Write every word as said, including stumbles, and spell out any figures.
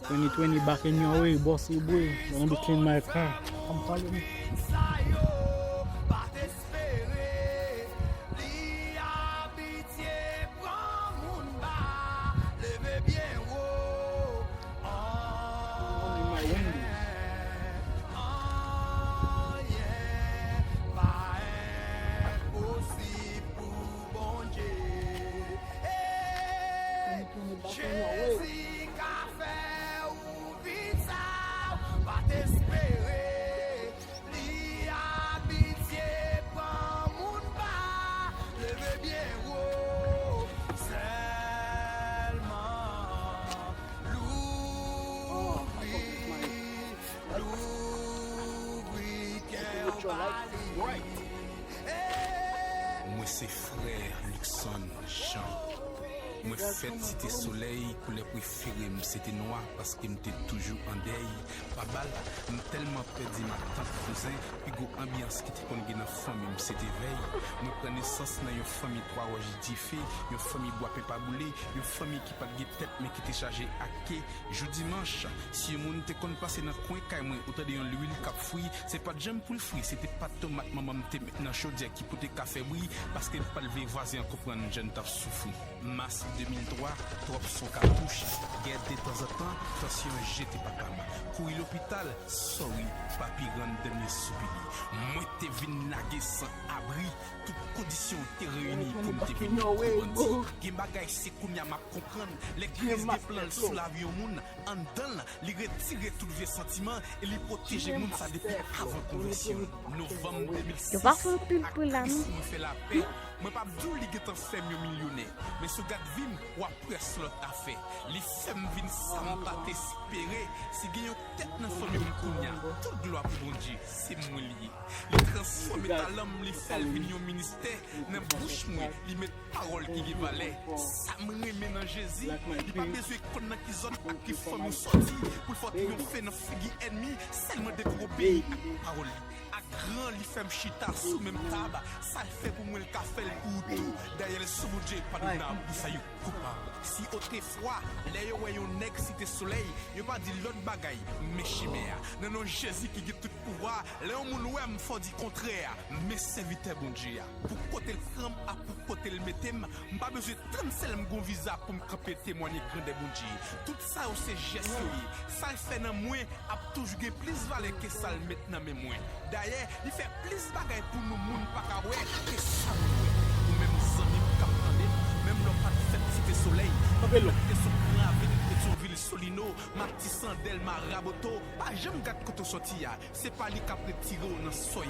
Twenty twenty back in your way, bossy boy. Gonna be clean my car. Come follow me. Jezi ka fè ou vin sa ou pa t espere. Li abitye pran moun ba, leve byen wo. Sèlman louvri, louvri kè w ba li. Mwen se frè Luckson Jean. Mwen fèt Site Solèy, koulè prefere m se te nwa, paske m te toujou an dèy. Pa bal, m tèlman pèdi matant, kouzen, pi gwo anbyans ki te konn gen nan fanmi m se te vèy. Mwen pran nesans nan yon fanmi twa wòch dife, yon fanmi bwa pen pa boule, yon fanmi ki pa t gen tèt men ki te chaje ak ke. Jou dimanch, si yon moun te konn pase nan kwen kay mwen ou tande yon lwil k ap fri, se pa t janm pou l fri, se te pat tomat manman m te met nan chodyè ki pote kafe bri, paske l pa t vle vwazen an konprann jan n t ap soufri. Mas de mil twa, twòp son katouch, gè detanzantan, tansyon jete papa m. Kouri lopital, sorry, papi rann dènye soupi li. Mwen te vin lage san abri, tout kondisyon te reyini pou m te vin yon gwo bandi. Gen bagay se kounye a m ap konprann, lè Kris gen plan l sou lavi yon moun, anndan l, li retire tout vye santiman e li pwoteje moun sa depi avan konvèsyon l. Novanm de mil sis, ak Kris mwen fè lapè. Mwen p ap di w li gentan fè m yon milyonè, men si w gad vi m, w ap wè se lòt afè. Li fè m vin sa m pa t espere. Si gen yon tèt nan fanmi m kounye a, tout glwa pou Bondye, se mwen li ye. Li transfòme talan m, li fè l vin yon ministè. Nan bouch mwen, li met pawòl ki gen valè. Sa m renmen nan Jezi, li pa bezwen konn nan ki zòn ak ki fanmi w sòti pou l fè w triyonfe nan figi ènmi, sèlman depi w obeyi ak pawòl li. Ak gran li fè m chita sou menm tab, sa l fè pou mwen l ka fè l pou ou tou. Dayè l sou Bondye padonab pou sa yo koupab. Si otrefwa, lè yo wè yon nèg Site Solèy, yo pa di lòt bagay, men chimè a. Nan non Jezi ki gen tout pouvwa, lè yon moun wè m, fò di kontrè a, men sèvitè Bondye a. Pou kote l pran m ak pou kote l mete m, m pa bezwen tann sèl m gon viza pou m kanpe temwanye grandè Bondye. Tout sa yo se jès yo ye. Sa l fè nan mwen ap toujou gen plis valè ke sa l met nan men mwen. Dayè, li fè plis bagay pou nou moun pa ka wè ke sa moun wè. Ou menm zanmi m k ap tande m, menm lè w pa t fèt Site Solèy, ou fèt te sou Gran Ravin, Petyonvil, Solino, Matisan, Dèlma, Raboto, pa janm gad kote w sòti a. Se pa li k ap retire w nan sòy